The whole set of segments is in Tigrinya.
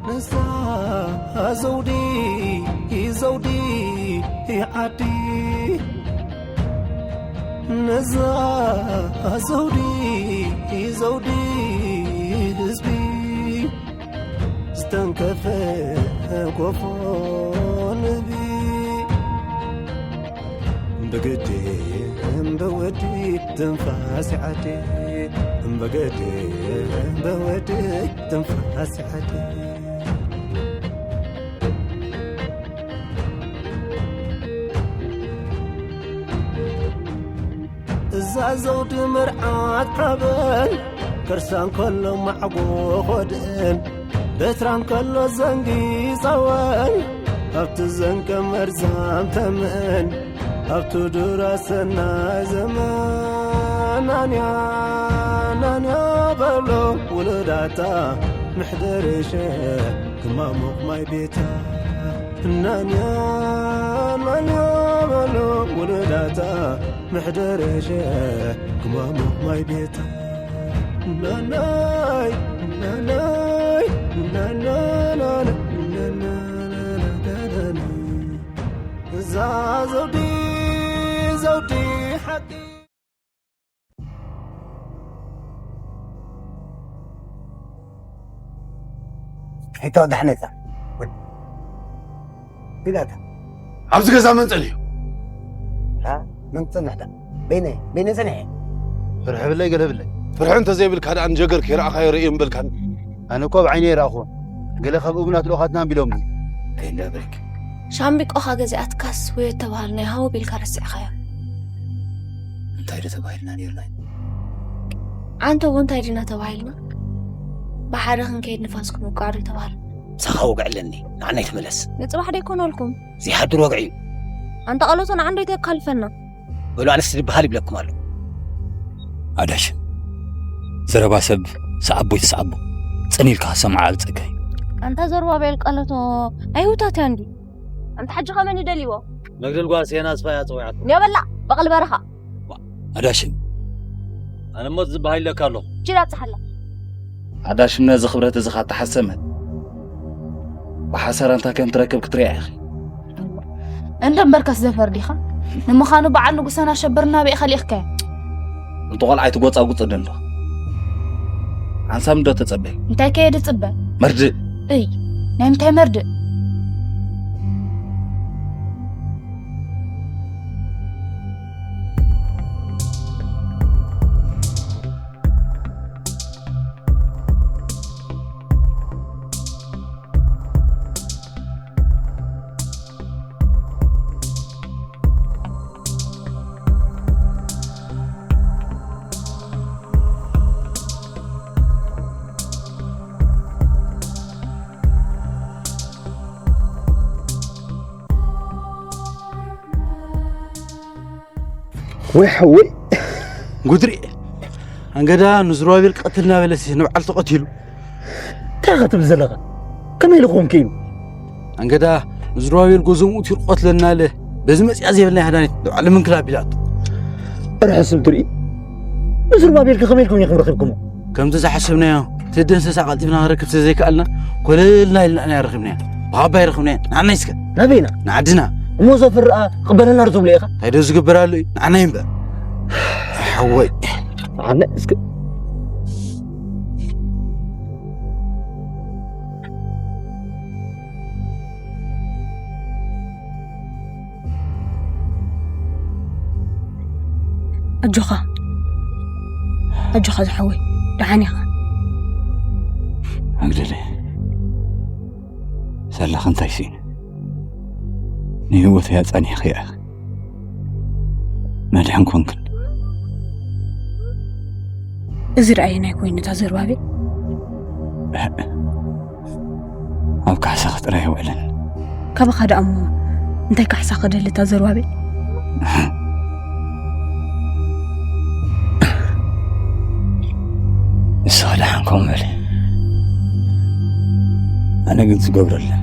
ነዛ ዘውዲ፣ ዘውዲ ዓዲ፣ ነዛ ዘውዲ፣ ዘውዲ ህዝቢ፣ ዝተንከፈ ጎፎ ንህቢ። ብግዲ እምበወዲ ትንፋስ ዓዲ፣ ብግዲ እምበወዲ ትንፋስ ዓዲ። እዛ ዘውዲ መርዓት ሓበን፣ ከርሳ እንከሎ ማዕጎ ኾድእን፣ በትራ እንከሎ ዘንጊ ጸወን፣ ኣብቲ ዘንቀ መርዛም ተመን፣ ኣብቲ ዱራ ሰናይ ዘመን። ናንያ፣ ናንያ በሎ ውሉዳታ፣ ምሕደር ሸ ክማሙቕ ማይ ቤታ። ናንያ፣ ናንያ በሎ ውሉዳታ፣ ምሕደር ሸ ክማሙቕ ማይ ቤታ። ናናይ፣ ናናይ፣ ናናናና፣ ናናናና። እዛ ዘውዲ፣ ዘውዲ ሓቂ። ሒቶ ዳሕነታ። ቢላታ። ኣብዚ ገዛ መን ጸኒሑ? አ? መን ጸንሕታ? በይነ፣ በይነ ጸንሐ። ፍርሒ ብለይ፣ ገለ ብለይ። ፍርሒ እንተዘይብልካ ደኣ ንጀገር ከይረኣኻዮ ርእየ ምበልካኒ። ኣነ እኮ ብዓይነይ ይረኣኹ። ገለ ካብ እሙናት ልኡኻትና ኣቢሎምኒ። ከይንደብረክ። ሻምብቆኻ ገዚኣትካስ ወይ እተባሃልናዮ ሃው ቢልካ ረሲዕኻዮ። እንታይ ዶ ተባሂልና ነይርና? ኣንተ እውን እንታይ ዲና ተባሂልና? ብሓደ ክንከይድ ንፋስ ክምቃር ተባህል። ምሳኻ ወግዒ ኣለኒ፣ ንዓናይ ተመለስ። ንጽባሕ ደይኮነልኩም። ዘይሓድር ወግዒ እዩ። ኣንታ ቀለቶ ንዓንዶ ይተካልፈና። በሉ ኣነስ ዝበሃል ይብለኩም ኣሎ። ኣዳሽ፣ ዘረባ ሰብ ሰዓቦ ይትስዓቦ። ጽን ኢልካ ሰምዓ ኣብ ጸጋይ። ኣንታ ዘሩባቤል ቀለቶ ኣይሁታት እያ እንዲ። ኣንታ ሕጂ ከመን ይደልይዎ? መግደል ጓል ሴና ኣስፋያ ጸዊዓቶ። ኒዮ በላ፣ በቕሊ በረኻ። ኣዳሽም። ኣነ ሞት ዝበሃል ይለካ ኣለኹ። ችዳ ጸሓላ። ኣዳሽም ነዚ ክብረት እዚ ኻተሓሰመ። ብሓሳር ኣንታ ከም ትረክብ ክትሪኣ ኢኺ። እንደ እምበርከስ ዘፈር ዲኻ? ንምዃኑ በዓል ንጉሰና ሸበርና በይ ኸሊእኽካዮ? እንተ ቖልዓ ኣይትጎጻጉጽ ደሎ። ሓንሳብ እንዶ ተጸበይ። እንታይ ከየ ድጽበ? መርድእ። እይ፣ ናይ ምንታይ መርድእ? ወይ ሓወይ። ጉድሪ። ኣንገዳ ንዝሩባቤል ቀትል እናበለሲ ንበዓል ተቐቲሉ። እንታይ ኸትብል ዘለኻ? ከመይ ኢሉ ክኾን ክኢሉ? ኣንገዳ ንዝሩባቤል ጎዞም ውቲሩ ቀትለና ኣለ። በዚ መጽኣ ዘይብልና ሃዳኒት ንበዓል ምንክል ኣቢላቶ። ርሕስብ ትርኢ። ንዝሩባቤል ከ ከመይ ኢልኩም ኢኹም ረኺብኩሞ? ከምቲ ዝሓሰብናዮ፣ እቲ እንስሳ ቀልጢፍና ክንረክብ ተዘይከኣልና፣ ኮለልና ኢልና ኢና ረኺብናዮ። ብኻባ ኣይረኽብናዮ። ንዓና እስከ። ናበይና? ንዓድና። እሞ ዘፍርኣ ክቕበለና ዶ ትብሎ ኢኻ? እንታይ ዶ ዝግበር ኣሎ እዩ? ንዓና እዩ እምበር። ሓወይ። ንዓና እስከ። ኣጆኻ፣ ኣጆኻ ዝሓወይ፣ ደሓን ኢኻ። መግደሊ፣ ሳላኺ እንታይ ስኢነ? ንህይወተይ ኣጻኒሕኺ ኢኺ። መድሕን ኮንክን። እዚ ደኣ ኣየናይ ኮይኑ እታ ዘርባቤል? ኣብ ካሕሳኺ ጥራይ ኣይውዕልን። ካባኻ ደኣ እሞ እንታይ ካሕሳ ክደሊ እታ ዘርባቤል? ንስኺ ደሓን ከምኡ በሊ። ኣነ ግን ዝገብረለን።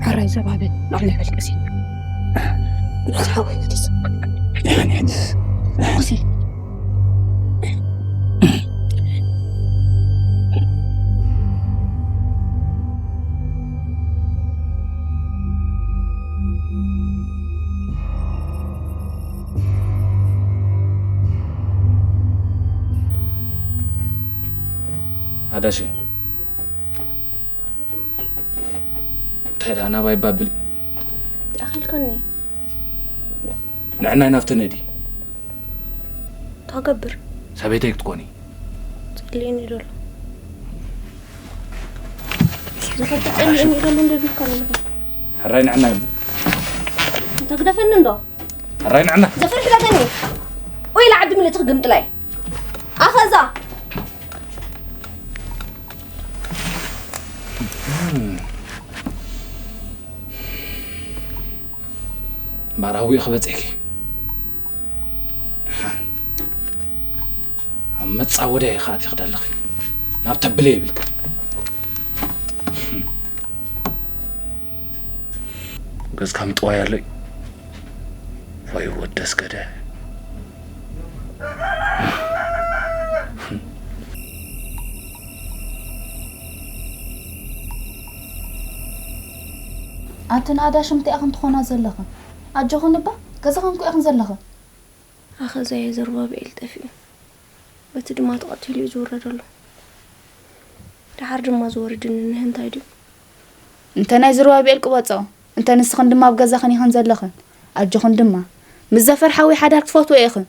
ሕራይ ዘባቤል፣ ንዓይ በል ቀሲ። ንስሓ ወይ ትስ። ደሓን ሕጅስ። ደሓን። ቀሲ። ዳሽ እንታይ ደኣ ናባይ ባብል ተኣኸልከኒ ንዕናይ ናብቲ ነዲ ታገብር ሰበይተይ ክትኮኒ ጸሊእኒ ደሎ ዝኸፍት ጸሊእኒ ደሎ እንደቢልካ ኣለኹ ሕራይ ንዕናይ እሞ ተግደፈኒ እንዶ ሕራይ ንዕና ዘፈር ሕዳገኒ ወይ ለዓዲ ምልእቲ ክግምጥላይ ኣኸዛ ባራዊ ክበጽሕኪ ኣብ መጻወድያ ኢኻ ኣቲኺ ደለኺ ናብ ተብለ ይብልካ ገዝካ ምጥዋይ ኣለይ ወይ ወደስ ገደ ኣቲ ንኣዳ ሽምቲ ኢኽን ትኾና ዘለኽን ኣጆኽን እባ ገዛኽን ኮ ኢኽን ዘለኽን ኣኸዛየ ዘርባብኤል ጠፊኡ በቲ ድማ ተቐቲሉ እዩ ዝውረደሉ ደሓር ድማ ዝወርድኒ ንህ እንታይ ድዩ እንተ ናይ ዝርባብኤል ቅበጾ እንተ ንስኽን ድማ ኣብ ገዛኽን ኢኽን ዘለኽን ኣጆኽን ድማ ምስ ዘፈር ሓወይ ሓዳር ክትፈትዎ ኢኽን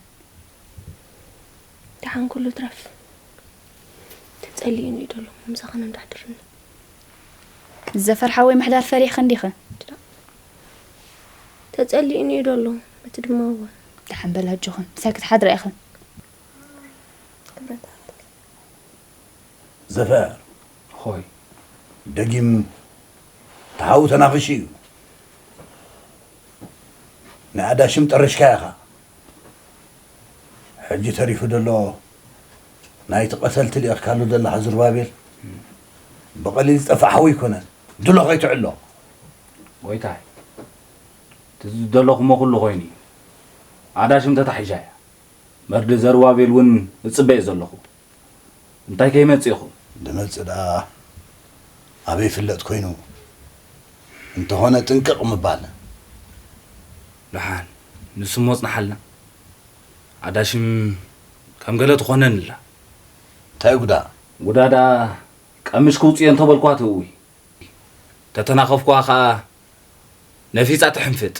ደሓን ኩሉ ትረፍ ተጸሊእኒ እዩ ደሎ ምሳኽን እንዳሕድርኒ ምስ ዘፈር ሓወይ ምሕዳር ፈሪሕኽን ዲኽን ተጸሊእኒ እዩ ደሎ እቲ ድማ እወ ደሓን በል ኣጆኽን ምሳይ ክትሓድራ ኢኽን ክብረት ዘፈር ሆይ ደጊም ተሓው ተናኽሽ እዩ ንኣዳሽም ጠረሽካ ኢኻ ሕጂ ተሪፉ ዘሎ ናይቲ ቀተልቲ ልኢኽካሉ ዘለኻ ዝርባቤል ብቐሊል ዝጠፍእ ሓዊ ኣይኮነን ድሎ ከይትዕሎ ጎይታይ እቲ ዝደለኹሞ ኩሉ ኮይኑ እዩ ኣዳሽም ተታሒዛ እያ መርዲ ዘርባቤል እውን እጽበ እየ ዘለኹ እንታይ ከይመጽእ ኢኹም ድመጽእ ደኣ ኣበይ ይፍለጥ ኮይኑ እንተኾነ ጥንቅቕ ምባል ደሓን ንስሞ ጽንሓልና ኣዳሽም ከም ገለ ትኾነንላ እንታይ ጉዳ ጉዳ ደኣ ቀምሽ ክውጽዮ እንተበልኳ ትእዊ ተተናኸፍኳ ኸኣ ነፊጻ ትሕንፍጥ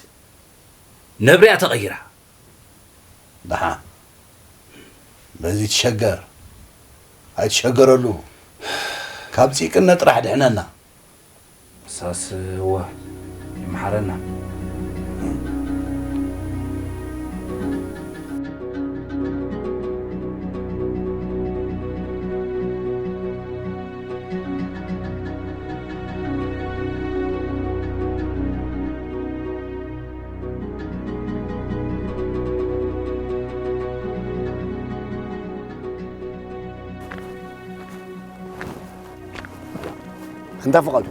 ነብሪያ ተቐይራ ደሓ በዚ ትሸገር ኣይትሸገረሉ ካብ ፂቅነ ጥራሕ ድሕነና ሳስ እወ ይምሓረና እንዳ ፍቓዱ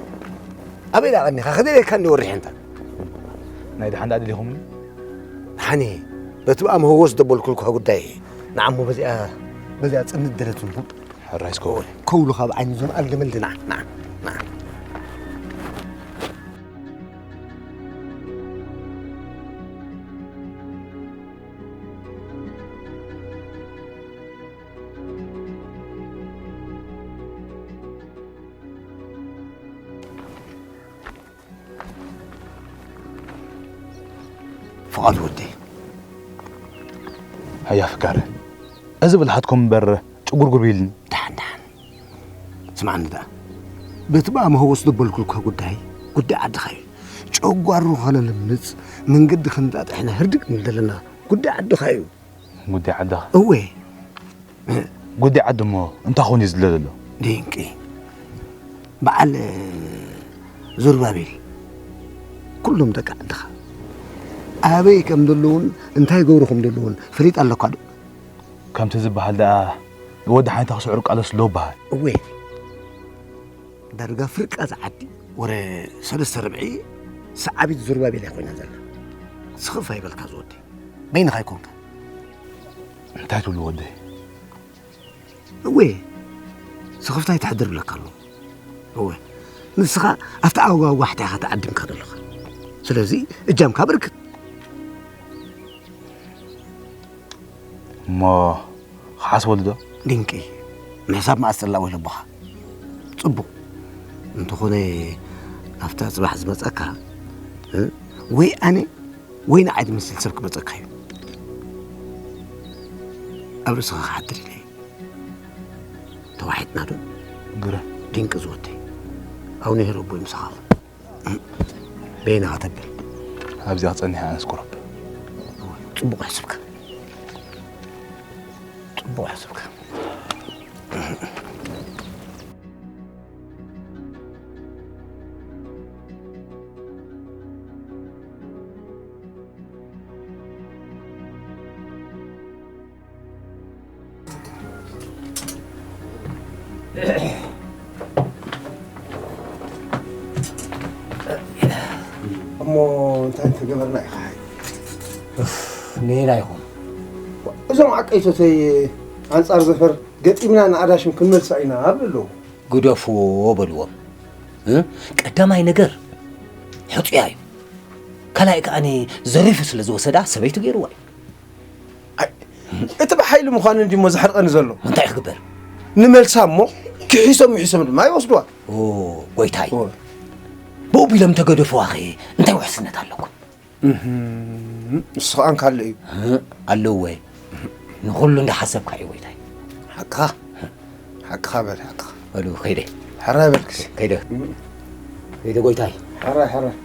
ኣበይ ዳ ቀኒኻ ከደልየካ እንዲ ወሪሕ እንታ ናይ ደሓን ደኣ ደሊኹምኒ ሓኒ በቲ ብኣ መህወስ ደበልኩልካ ጉዳይ ንዓሞ በዚኣ በዚኣ ጽንት ደለትኩም ሕራይ እስከ ውዕል ከውሉ ካብ ዓይኒ ዞም ኣልገመል ድና ና ና ፍቓዱ ወደይ ሃያ ፍቃረ እዚ ብልሓትኩም እምበር ጭጉርጉር ቢልኒ ደሓን ደሓን ስማዕኒ ደኣ በቲ ብኣ መህወስ ደበልኩልካ ጉዳይ ጉዳይ ዓድኻ እዩ ጨጓሩ ከነልምፅ መንገዲ ክንጣጥሕና ህርድግ ንብል ዘለና ጉዳይ ዓድኻ እዩ ጉዳይ ዓድኻ እወ ጉዳይ ዓዲ እሞ እንታይ ኾን እዩ ዝድለ ዘሎ ድንቂ በዓል ዙርባቤል ኩሎም ደቂ ዓድኻ ኣበይ ከም ዘለውን እንታይ ገብሩ ከም ዘለውን ፈሊጥ ኣለኳ ዶ ከምቲ ዝበሃል ደኣ ንወዲ ሓይታ ክስዕሩ ቃለስ ኣሎ በሃል እወ ዳርጋ ፍርቃ ዝዓዲ ወረ ሰለስተ ርብዒ ሰዓቢት ዙርባቤል እያ ኮይና ዘላ ስኽፍ ኣይበልካ ዝወዲ በይንኻ ኣይኮንካ እንታይ ትብሉ ወደይ እወ ስኽፍታ ይትሕድር ብለካ ኣሎ እወ ንስኻ ኣብቲ ኣዋዋሕታ ኢኻ ተዓዲምካ ዘለኻ ስለዚ እጃምካ ብርክት እሞ ክሓስበሉ ዶ ድንቂ ምሕሳብ መኣስ ጸላዊ ልቦኻ ጽቡቕ። እንተኾነ፣ ኣብታ ጽባሕ ዝመጸካ፣ እ? ወይ ኣነ ወይ ንዓይ ዝመስል ሰብ ክመጸካ እዩ። ኣብ ርእስኻ ክሓድር ኢለ እየ። ተዋሒጥና ዶ? ግረ። ድንቂ ዝወደይ። ኣቡነ ሄሮቦይ ምሳኻ። በይና ከተብል። ኣብዚኣ ክጸንሕ ኣነስ ቁሩብ። ጽቡቕ ሕስብካ። ጽቡቕ ሕስብካ። እሞ እንታይ እንተገበርና ኢኻ? ንየና ይኹን። እዞም ዓቀይቶተይ ኣንጻር ዘፈር ገጢምና ንኣዳሽም ክንመልሳ ኢና ኣብ ኣለዉ። ግደፍዎ በልዎም። እ? ቀዳማይ ነገር ሕጹያ እዩ። ካልኣይ ከኣ ዘሪፉ ስለ ዝወሰዳ ሰበይቱ ገይርዋ እዩ። ኣይ፣ እቲ ብሓይሊ ምዃኑ እንዲሞ ዘሕርቐኒ ዘሎ። እንታይ ክግበር? ንመልሳ እሞ ክሒሶም ምሒሶም ድማ ይወስድዋ። ኦ፣ ጎይታይ። ኦ። ብኡ ቢሎም ተገደፍዋ ኸ እንታይ ውሕስነት ኣለኩም? እህም፣ ንሱ ኸኣ እንካለ እዩ። እ፣ ኣለዎ። ንኹሉ እንዳሓሰብካ እዩ ጎይታይ። ሓቅኻ፣ ሓቅኻ በል፣ ሓቅኻ። በሉ፣ ከይደ። ሕራይ በልክስ። ከይደ። እም። ከይደ ጎይታይ። ሕራይ፣ ሕራይ።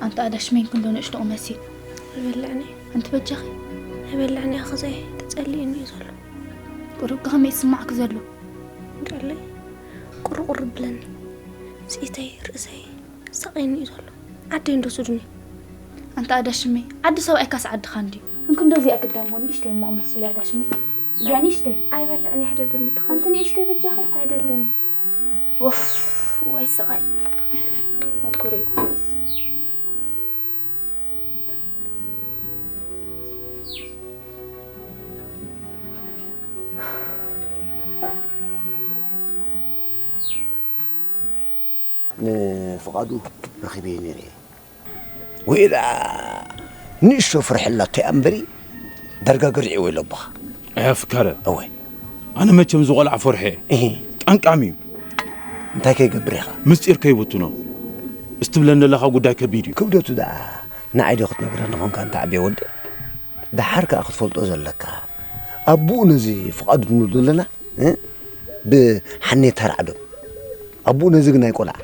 ኣንቲ ኣዳሽመይ ክንዶ ንእሽቶ ቁመሲ። ኣይበልዕን እየ። ኣንቲ በጃኺ። ኣይበልዕን እየ፣ ክዘይ ተጸሊእኒ እዩ ዘሎ። ቁሩብ ከመይ ይስማዕኪ ዘሎ? እንቃለይ ቁርቁር ብለኒ። ስኢተይ ርእሰይ ሰቒኒ እዩ ዘሎ። ዓደይ እንዶ ስዱኒ። ኣንቲ ኣዳሽመይ፣ ዓዲ ሰብኣይካስ ዓድኻ እንድዩ። እንክንዶ እዚኣ ግዳሞ ንእሽተይ እሞ መስል ኣዳሽመይ። እዚኣ ንእሽተይ። ኣይበልዕን እየ፣ ሕደገኒ ትኸ-። ኣንቲ ንእሽተይ በጃኺ። ኣይደልን እየ። ወፍ፣ ወይ ስቓይ። መኩሪ ይኩን እዚ። ንፍቓዱ ረኺበዮ ነይረ እየ። ወይ ደኣ ንእሽቶ ፍርሒ ኣላቶ እያ እምበሪ፣ ዳርጋ ገሪዕዎ ኢለ ኣቦኻ። ኣያ ፍካረ። እወ። ኣነ መቸም እዚ ቆልዓ ፈርሐ እየ። እሂ። ቃንቃም እዩ። እንታይ ከይገብር ኢኻ? ምስጢር ከይብትኖ። እስትብለኒ ዘለኻ ጉዳይ ከቢድ እዩ። ክብደቱ ደኣ ንዓይ ዶ ክትነግረኒ ኾንካ እንተ ዓብየ ወዲ? ደሓር ከኣ ክትፈልጦ ዘለካ። ኣቦኡ ነዚ ፍቓዱ ንብሎ ዘለና፣ እ? ብሓኔታ ራዕዶ። ኣቦኡ ነዚ ግናይ ቆልዓ።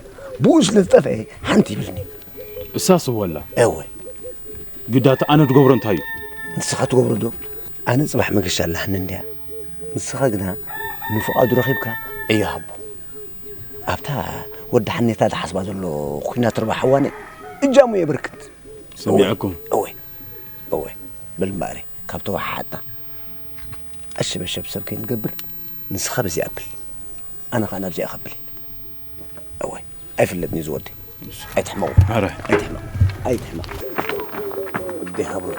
ብኡ ስለ ዝጠፍአ ሓንቲ ይብልኒ። እሳስ ወላ። እወ። ግዳቲ ኣነ ትገብሮ እንታይ እዩ? ንስኻ ትገብሮ ዶ? ኣነ ጽባሕ መገሻ ኣላህኒ እንድያ። ንስኻ ግና ንፍቓዱ ረኺብካ ዕዮ ሃቦ። ኣብታ ወዲ ሓኔታ ዝሓስባ ዘሎ ኲናት ርባሕ እዋነ እጃሙ የበርክት። ሰሚዐኩም። እወ፣ እወ፣ እወ። በል እምበኣር ካብ ተወሓሓጥና። ኣሸበሸብ ሰብ ከይንገብር፣ ንስኻ በዚኣ ኣብል። ኣነ ኸኣ ናብዚኣ ኸብል። እወ፣ ኣይፍለጥን እዩ ዝወዲ። ኣይትሕመቑ። ኣረ። ኣይትሕመቕ። ኣይትሕመቕ። ወዲ ሃብሮ።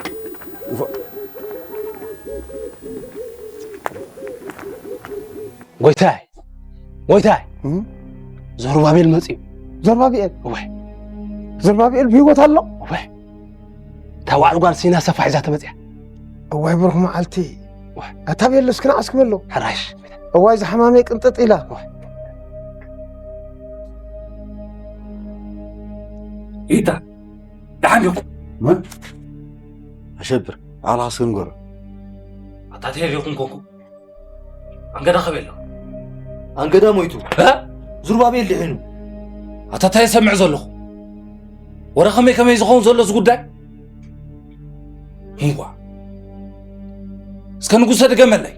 ጎይታይ! ጎይታይ! እም? ዘሩባቤል መጺኡ። ዘሩባቤል? እወ። ዘሩባቤል ብህይወት ኣሎ? እወ። እታ ዋዕል ጓል ሲና ሰፋ ሒዛቶ መጺኣ። እዋይ ብሩኽ መዓልቲ። እወ። ኣታ ቤሎ እስኪ ንዓስኪ በሎ። ሕራሽ። እዋይ ዝሓማመይ ቅንጥጥ ኢላ። እወ። ኢታ፣ ደሓን ዲኹም? መን? ኣሸብር፣ ባዕልኻ እስኪ ንገሮ። ኣታ ተየር ዲኹም ኮንኩም? ኣንገዳ ከበሎ። ኣንገዳ ሞይቱ። እ? ዙርባቤል ድሒኑ። ኣታ እንታይ እሰምዕ ዘለኹ? ወረ ከመይ ከመይ ዝኸውን ዘሎ እዚ ጉዳይ? እንኳ። እስከ ንጉሰ ድገመለይ።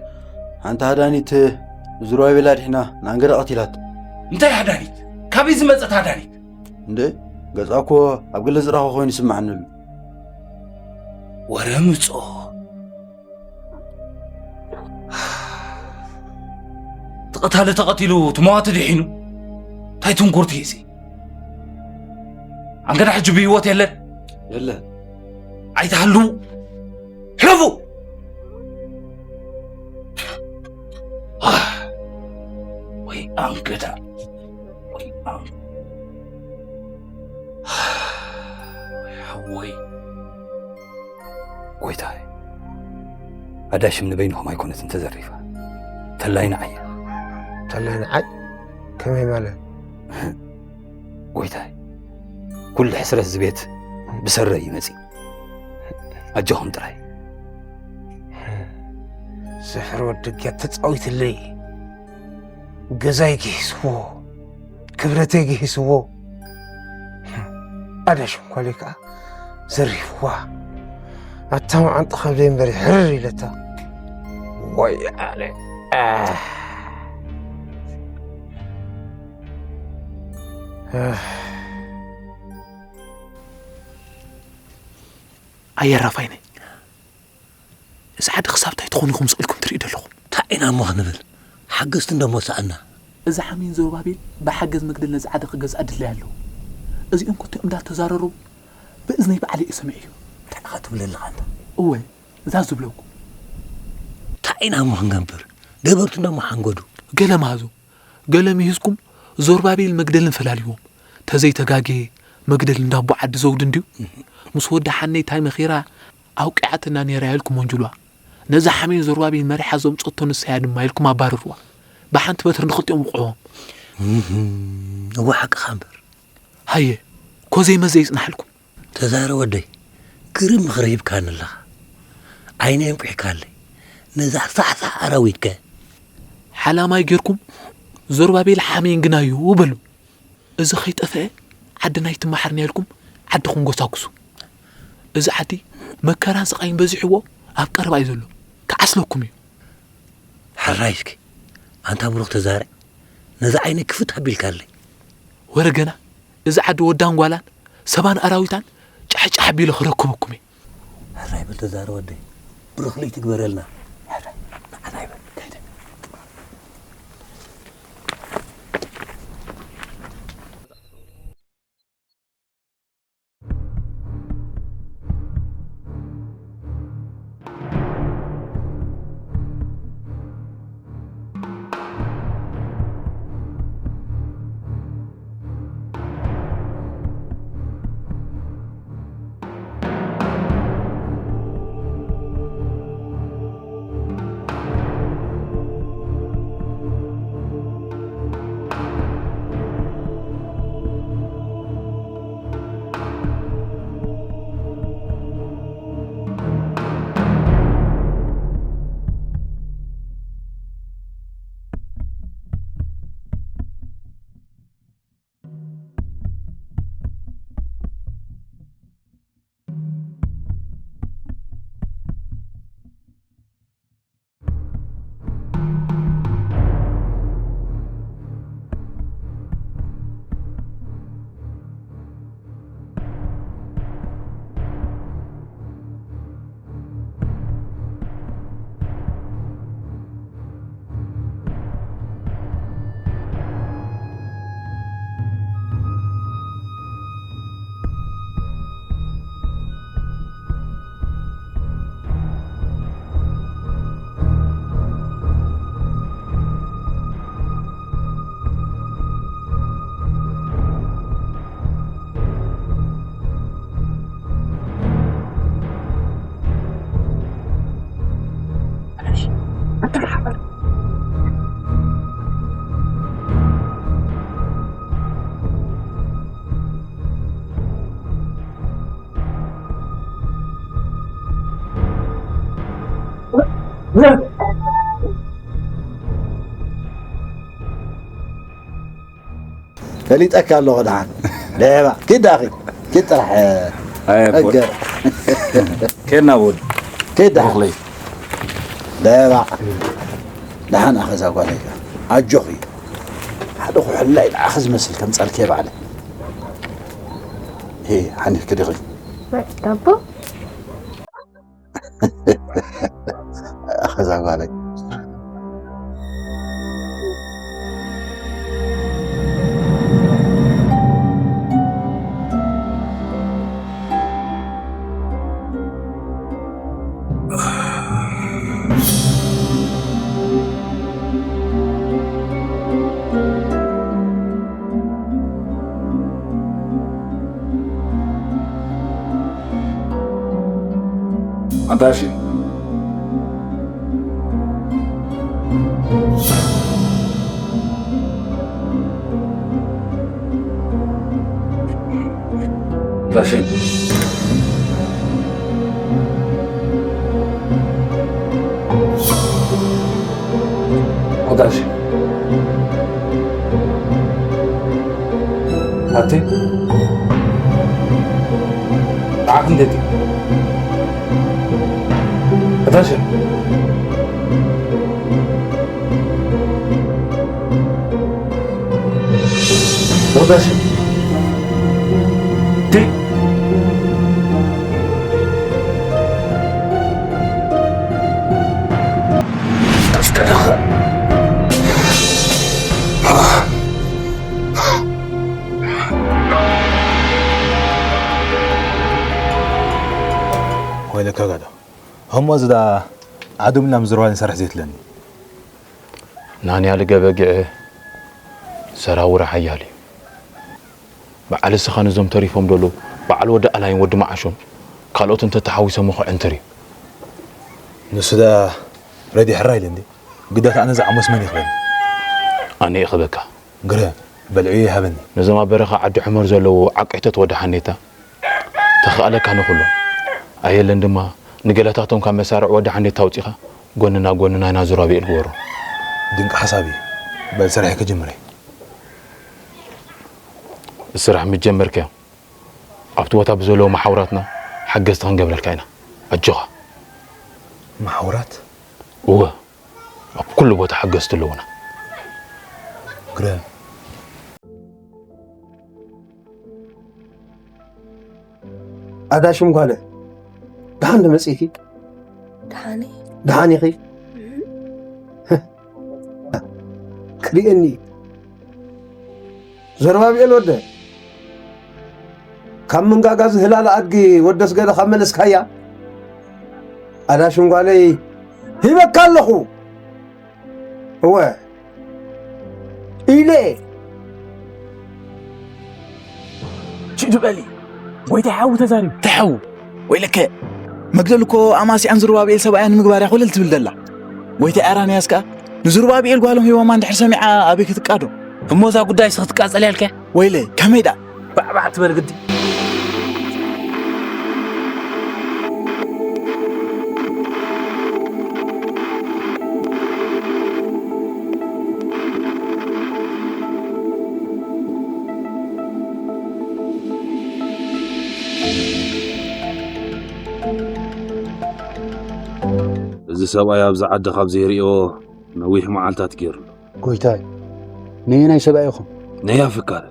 ሓንቲ ሃዳኒት ዙርባቤል ኣድሒና ንኣንገዳ ቀቲላቶ። እንታይ ሃዳኒት? ካበይ ዝመጸት ሃዳኒት? እንደ ገጻ እኮ ኣብ ገለ ዝረኸ ኮይኑ ይስምዓኒ ኣሎ። ወረ ምጾ። ተቐታሊ ተቐቲሉ፣ ትመዋቲ ድሒኑ። እንታይ ትንኩርቲ እዚ? ኣንገዳ ሕጂ ብህይወት የለን? የለን። ኣይትሃልዉ። ሕለፉ! ወይ ኣንገዳ፣ ወይ ኣን-፣ ወይ ሓወይ። ጎይታይ፣ ኣዳሽም ንበይንኹም ኣይኮነትን ተዘሪፋ። ተላይ ንዓይ እያ። ተላይ ንዓይ? ከመይ ማለት? ጎይታይ፣ ኩሉ ሕስረት እዚ ቤት ብሰረይ እዩ መጺኡ። ኣጆኹም ጥራይ። ስሕር ወዲ ገት ተጻዊትለይ። ገዛይ ግሂስዎ፣ ክብረተይ ግሂስዎ። ኣዳሽም ኳለይ ከኣ ዘሪፍዋ። ኣታ መዓንጣ ከብደይ እምበር ሕርር ኢለታ። ወይ ኣነ። ኣህ። ኣህ። ኣየ ራፋይነይ፣ እዚ ዓዲ ክሳብ እንታይ ትኾኑ ኢኹም ስቕ ኢልኩም ትርእዩ ዘለኹም? እንታይ ኢና እሞ ክንብል? ሓገዝቲ እንዶ ሞሳእና። እዚ ሓሜን ዘሩባቤል ብሓገዝ መግደል ነዚ ዓዲ ክገዝኣ ድላይ ኣለዎ። እዚኦም ክልቲኦም እንዳተዛረሩ ብእዝነይ ባዕለይ እየ ሰሚዐዮ። እንታይ ኢኻ ትብል ኣለኻ ኣንታ? እወ፣ እዛ ዝብለኩ። እንታይ ኢና እሞ ክንገብር? ገበርቲ እንዶ እሞ ሓንገዱ። ገለ መሃዞ፣ ገለ ምሂዝኩም ዘሩባቤል መግደልን ፈላልይዎም። ተዘይተጋግየ መግደል እንዳ ኣቦ ዓዲ ዘውዲ እንድዩ። ምስ ወዲ ሓነይ ታይ መኺራ ኣውቂዓትና ነይራ ኢልኩም ወንጅሏ። ነዛ ሓሜን ዘሩባቤል መሪሓ ዘምጸቶ ንሳ እያ ድማ ኢልኩም ኣባርርዋ። ብሓንቲ በትሪ ንኽልቲኦም ውቕዕዎም። እህም፣ እወ ሓቅኻ እምበር። ሃየ፣ ኮዘይ መዘይ ይጽናሕልኩም። ተዛረ ወደይ፣ ግርም ምኽሪ ሂብካኒ ኣለኻ። ዓይነይ ኣንቂሕካለይ። ነዛ ሳሕሳሕ ኣራዊትከ? ሓላማይ ጌርኩም ዘሩባቤል ሓሜን ግናዩ በሉ። እዚ ከይጠፍአ ዓድና ኣይትመሓርንያ ኢልኩም ዓድኹም ጎሳጉሱ። እዚ ዓዲ መከራን ስቓይን በዚሕዎ ኣብ ቀረባ እዩ ዘሎ። ክዓስለኩም እዩ። ሕራይ እስኪ፣ ኣንታ ብሩኽ ተዛረ፣ ነዚ ዓይነይ ክፍት ኣቢልካለይ። ወረ ገና፣ እዚ ዓዲ ወዳን ጓላን፣ ሰባን ኣራዊታን ጫሕጫሕ ኣቢለ ክረክበኩም እየ። ሕራይ በል ተዛረ ወደይ፣ ብሩኽ ለይቲ ግበረልና። ሕራይ፣ ንዓና ይበል፣ ከይደ። ፈሊጠካ ኣለኹ ደሓን። ደባ፣ ኪድ ኣኺ፣ ኪድ ጥራሕ፣ ኣየ፣ ኣገር። ኬድና ውድ። ኪድ ደሓን። ብሩኽለይ። ደባ፣ ደሓን ኣኸ እዛ ጓለይ። ኣጆኺ። ሓደ ኩሕላይ ንዓኺ ዝመስል ከምጻልኪ እየ ባዕለይ። ሄ፣ ሓኒኽኪ ዲኺ? ዳቦ? ኣኸዛ ጓለይ። ዳሽ ዳሽ ዳሽ ኣቲ ዓክ እንዴት ዳሽ ዳሽ ቲ ወይለካ ጋዶ። እሞ እዚ ደኣ ዓዱ ምናም ዝርዋን ይሰርሕ ዘይትለኒ። ናንያ ልገበግዕ ሰራውር ሓያል እዩ። በዓል እስኻ ነዞም ተሪፎም ደሎ በዓል ወዲ ኣላይን ወዲ መዓሾን ካልኦት እንተ ተሓዊሶም ኸ ዕንትር እዩ። ንሱ ደኣ ረዲ ሕራ ኢለ እንዲ ግዳት ኣነ ዝዓሞስ መን ይኽበኒ። ኣነ ይኽበካ። ግረ በልዑ ይሃበኒ። ነዞም ኣብ በረኻ ዓዲ ሑመር ዘለዉ ዓቀይቶት ወዲ ሓኔታ ተኽኣለካ ንኹሎም ኣየለን ድማ ንገለታቶም ካብ መሳርዕ ወዲ ሓኔታ ኣውፂኻ ጎንና ጎንና ኢና ዙራብኤል ግበሮ። ድንቂ ሓሳብ እዩ። በል ስራሕ ክጅምረ። ስራሕ ምስ ጀመርካዮ ኣብቲ ቦታ ብዘለዉ መሓውራትና ሓገዝቲ ክንገብረልካ ኢና። ኣጆኻ። መሓውራት? እወ፣ ኣብ ኩሉ ቦታ ሓገዝቲ ኣለዉና። ግረ ኣዳሽም ጓለ ደሓን ደመፅእኪ ደሓነ ደሓን ኢኺ ክርእየኒ ዘርባብኤል ወደ ካብ ምንጋጋ ዝህላለ ኣድጊ ወደስ ገለ ካብ መለስካያ ኣዳሽም ጓለይ ሂበካ ኣለኹ እወ ኢለ ሽእ በሊ ጎይታይ ሓዊ ተዛሪቡ እንታይ ሓዊ ወይለከ መግደል እኮ ኣማስያን ዝሩባብኤል ሰብኣያ ንምግባር እያ ኮለል ትብል ደላ ጎይታይ ኣራንያስ ከኣ ንዝሩባብኤል ጓሎም ሂቦማ እንድሕር ሰሚዓ ኣበይ ክትቃዶ እሞ እዛ ጉዳይስ ክትቃጸል ያልከ ወይለ ከመይ ደኣ ባዕባዕ ትበል ግዲ እዚ ሰብኣይ ኣብዚ ዓዲ ካብ ዘይርእዮ ነዊሕ መዓልታት ገይሩ ኣሎ። ጎይታይ፣ ነየናይ ሰብኣይ ኢኹም? ነይ ኣፍካረ።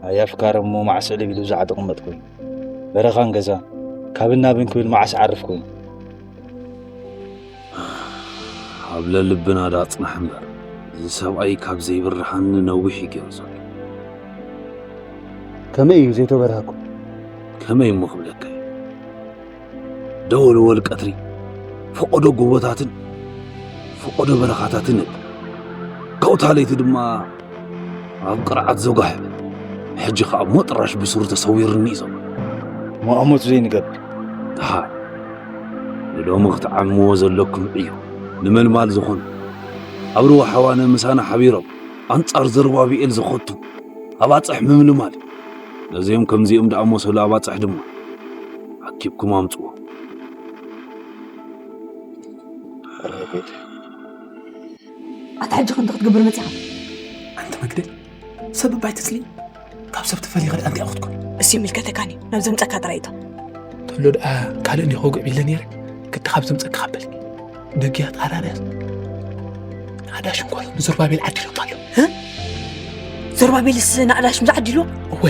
ኣይ ኣፍካረ እሞ መዓስ ዕልብ ኢሉ እዚ ዓዲ ቅመጥ ኮይኑ? በረኻን ገዛን ካብን ናብን ክብል መዓስ ዓርፍ ኮይኑ? ኣብ ለልብና ዳ ጽናሕ እምበር፣ እዚ ሰብኣይ ካብ ዘይብርሃኒ ነዊሕ እዩ ገይሩ ዘሎ። ከመይ እዩ ዘይተበርሃኩም? ከመይ እሞ ክብለካ እየ። ደወልወል ቀትሪ ፈቐዶ ጎቦታትን ፈቐዶ በረኻታትን ነብር። ካብታ ለይቲ ድማ ኣብ ቅርዓት ዘጓሕበ። ሕጂ ኸኣ እሞ ጥራሽ ብሱሩ ተሰዊሩኒ እዩ ዘሎ። እሞ ኣሞት ዘይንገብር። ደሓር ንሎሚ ክትዓምዎ ዘለኩም ዕዮ ንመልማል ዝኾኑ ኣብ ርዋ ሓዋነ ምሳና ሓቢሮም ኣንጻር ዘሩባብኤል ዝኸቱ ኣባጽሕ ምምልማል እዩ። ነዚኦም ከምዚኦም ደኣ መሰሉ ኣባጽሕ ድማ ኣኪብኩም ኣምጽዎ። ኣታ ሕጂ ከምዚ ክትገብር መጺኻ ኣንቲ መግደል ሰብ እባ ኣይትጽሊ ካብ ሰብ ተፈሊኻ ደኣ እንታይ ክትኮን እሱ ይምልከተካን እዩ ናብ ዘምጸካ ጥራይ እቶ ተሎ ደኣ ካልእ እንዲኹ ወግዕ ቢለ ነይረ ግዲ ካብ ዘምጸካ በል ደግያት ኣራርያስ ንኣዳሽ እንኳ ንዘሩባቤል ዓዲሎም ኣሎ ዘሩባቤልስ ንኣዳሽም ዝዓዲሎ እወ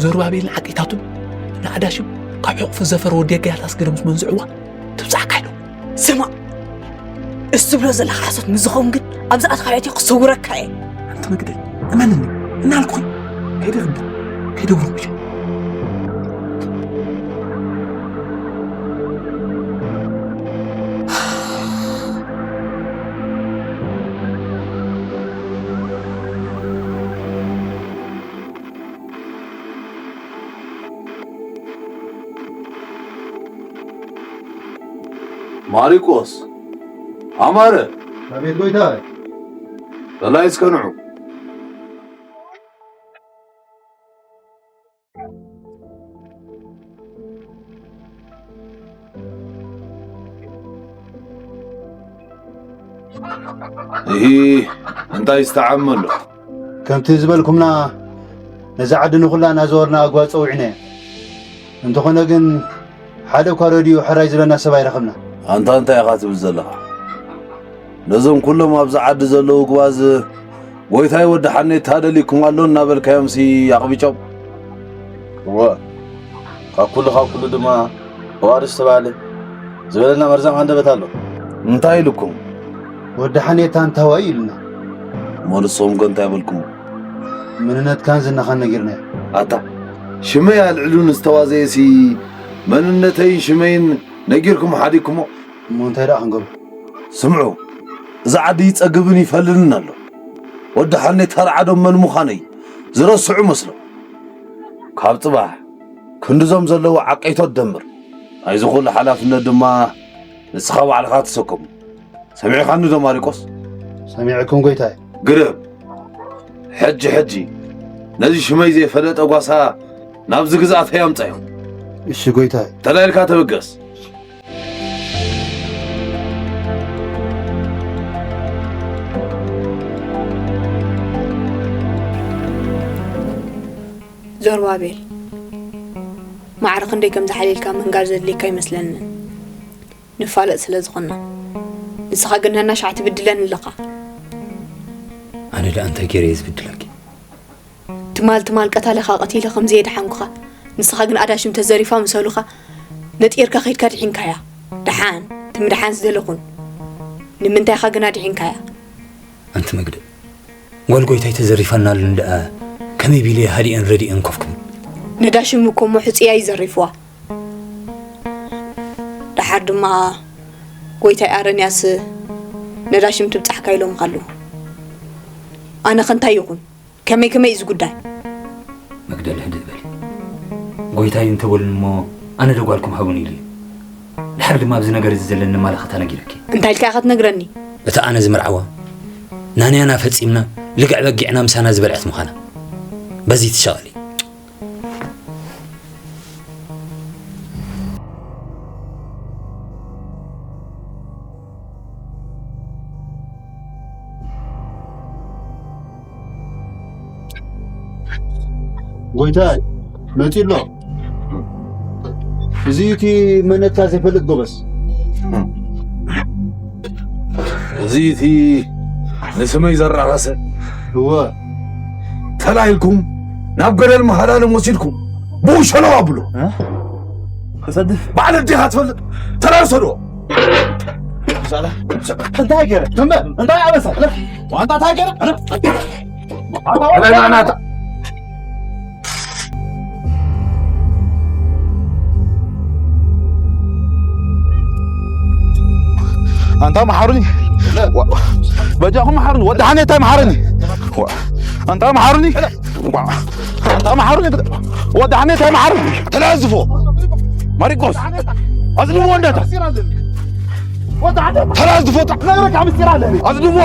ዘሩባቤልን ዓቂታቱን ንኣዳሽም ካብ ሕቑፊ ዘፈር ወዲ ገያት ኣስገደ ምስ መንዝዕዋ ትብጻሕካ ኢሎም ስማዕ እሱ ትብሎ ዘለኻ ሓሶት ምስ ዝኸውን ግን ኣብዚ ኣትኻ ኣእትየ ክሰውረካ እየ ኣንቲ መግደል እመንኒ እናልኩኺ ከይደ ክብል ከይደ ብሩኽ ምሸት ማሪቆስ፣ ኣማረ፣ ኣቤት ጎይታይ። በላይ እስከ ንዑ። እሂ፣ እንታይ ዝተዓመሎ? ከምቲ ዝበልኩምና፣ ነዛ ዓዲ ንኹላ እናዘወርና ኣግዋ ጸዊዕናዮ። እንተኾነ ግን፣ ሓደ እኳ ረድዩ ሕራይ ዝብለና ሰብ ኣይረኸብና። ኣንታ እንታይ ኢኻ ትብል ዘለኻ? ነዞም ኩሎም ኣብዚ ዓዲ ዘለዉ ጉባዝ፣ ጎይታይ ወዲ ሓኔታ ደሊኩም ኣሎ እናበልካዮምሲ ኣቕቢጮም። እወ፣ ካብ ኩሉ ካብ ኩሉ ድማ ዋርስ ተባለ ዝበለና መርዛም ሃንደበት ኣሎ። እንታይ ኢልኩም? ወዲ ሓኔታ እንታዋይ ኢልና። እሞ ንስኹም ከ እንታይ በልኩም? መንነትካን ዝናኻን ነጊርናዮ። ኣታ፣ ሽመይ ኣልዕሉ ንዝተዋዘየሲ መንነተይን ሽመይን ነጊርኩም ሓዲግኩሞ። እሞ እንታይ ደኣ ክንገብር? ስምዑ፣ እዚ ዓዲ ይጸግብን ይፈልንን ኣሎ። ወዲ ሓኔታ ርዓዶም መን ምዃነይ ዝረስዑ መስሎም። ካብ ጽባሕ ክንድዞም ዘለዉ ዓቀይቶ ትደምር። ናይዚ ኩሉ ሓላፍነት ድማ ንስኻ ባዕልኻ ትሰከሙ። ሰሚዕኻኒ ዶ ማሪቆስ? ሰሚዕኩም ጎይታይ። ግርም። ሕጂ ሕጂ ነዚ ሽመይ ዘይፈለጠ ጓሳ ናብዚ ግዝኣተይ ኣምጻዮ። እሺ ጎይታይ። ተላኢልካ ተበገስ። ዞርባቤል፣ ማዕረ ክንደይ ከም ዝሓልየልካ ምንጋር ዘድልየካ ኣይመስለንን፣ ንፋለጥ ስለ ዝኾንና። ንስኻ ግን ነናሻዕ ትብድለኒ ኣለኻ። ኣነ ደኣ እንታይ ገይረ እየ ዝብድለኪ? ትማል ትማል ቀታልኻ ቀቲለ ከምዚ የድሓንኩኻ፣ ንስኻ ግን ኣዳሽም ተዘሪፋ ምሰሉኻ ነጢርካ ከይድካ ድሒንካያ። ደሓን፣ እቲ ምድሓን ዝደለኹን። ንምንታይኻ ግን ኣድሒንካያ? ኣንቲ መግደ፣ ጓል ጎይታይ ተዘሪፋና ኣሉ እንደኣ ከመይ ቢለ ሃዲኤን ረዲኤን ኮፍ ክብል? ነዳሽም እኮ እሞ ሕጽያ እዩ ዘሪፍዋ። ደሓር ድማ ጎይታይ ኣረንያስ ነዳሽም ትብጻሕካ ኢሎምኻ ኣለዉ። ኣነኸ እንታይ ይኹን? ከመይ ከመይ እዩ እዚ ጉዳይ? መግደል ህድእ በሊ። ጎይታይ እንተበሉኒ እሞ ኣነ ዶ ጓልኩም ሃቡኒ ኢሉ እዩ። ድሓር ድማ ኣብዚ ነገር እዚ ዘለኒ ማለኸታ ነጊረኪ። እንታይ ኢልካ ኢኻ ትነግረኒ? እታ ኣነ ዝምርዓዋ ናንያና ፈጺምና ልግዕ በጊዕና ምሳና ዝበልዐት ምዃና በዚ ትሸቐሊ። ጎይታይ መጺኡ ኣሎ። እዚ እቲ መነትካ ዘይፈልጥ ጎበዝ። እዚ እቲ ንስመይ ዘራኸሰ እወ ተላኢልኩም ናብ ገደል መሃላለም ወሲድኩም ብኡ ሸለው ኣብሎ። ክሰድፍ ባዕል ኣዴኻ ትፈልጥ ተላር ሰዶ እንታይ ገረ ትንበ እንታይ ኣበሳ ዋንታ እንታይ ገረ ናናታ ኣንታ መሓሩኒ በጃኹም መሓሩኒ ወዲ ሓኔታይ መሓሩኒ ኣንታ መሓሩኒ ኣንታ መሓሩኒ ወዲ ሓኔታይ መሓሩኒ ተላዝፎ ማሪቆስ ኣዝልዎ እንደታ ተላዝፎ ኣዝልዎ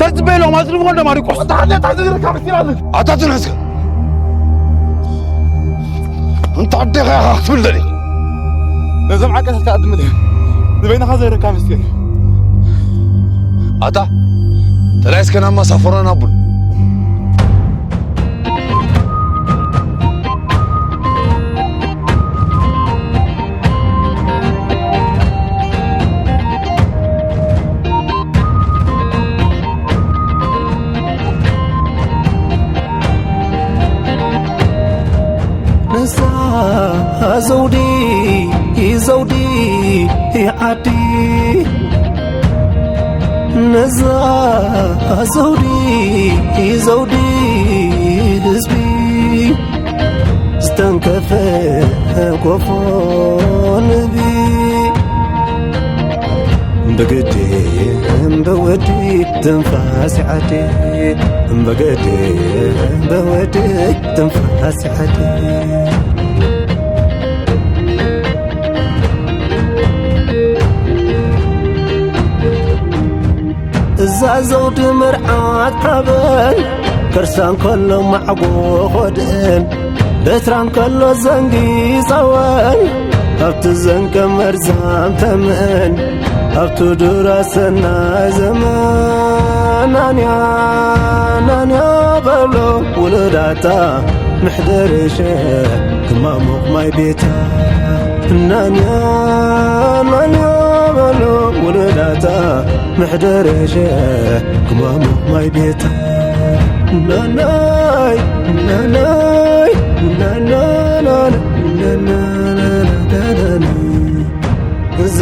ተዝበሎም ኣዝልዎ እንደ ማሪቆስ ኣታ ትንሕስከ እንተ ኣዴኻ ኢኻ ክትብል ደልየ ነዞም ዓቀታት ከኣ ድምል ንበይንኻ ዘይረካ ምስጢር ኣታ ተላይስከ ናብ ማሳፈሮን ኣቡን ንሳ ዘውዲ ዘውዲ ዓዲ ነዛ ዘውዲ ዘውዲ ህዝቢ ዝተንከፈ ጎፎ ንቢ ብግዲ እምበወዲ ትንፋስ ዓዲ እምበገዲ እምበወዲ ትንፋስ ዓዲ እዛ ዘውዲ መርዓት ሓበን ከርሳ እንከሎ ማዕጎ ኾድእን በትራ እንከሎ ዘንጊ ጸወን ኣብቲ ዘንቀ መርዛም ተምእን ኣብቲ ዱራ ሰናይ ዘመን ናንያ ናንያ በሎ ውሉዳታ ምሕደርሸ ክማሙቕ ማይ ቤታ ናንያ ናንያ በሎ ውሉዳታ ምሕደርሸ ክማሙቕ ማይ ቤታ ናናይ ናናይ ናናናና እዛ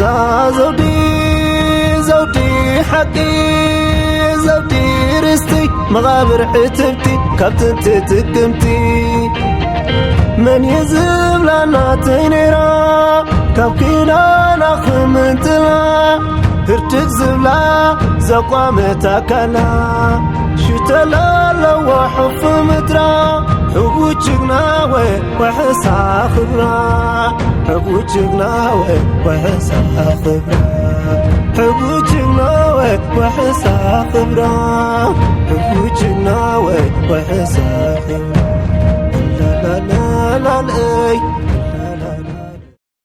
ዘውዲ ዘውዲ ሓቂ ዘውዲ ርስቲ መቓብር ዕትብቲ ካብ ጥንቲ ጥቅምቲ መን እዩ ዝብላ ናተይ ነይራ ካብ ኪዳና ክምንትላ ህርድግ ዝብላ ዘቋመት ኣካላ ሽተላ ኣለዋ ሕፉ ምድራ ሕቡ ጅግና ወይ ወሕሳ ክብራ ሕቡ ጅግና ወይ ወሕሳ ክብራ ሕቡ ጅግና ወይ ወሕሳ ክብራ ሕቡ ጅግና ወይ ወሕሳ ክብራ ላላላላልይ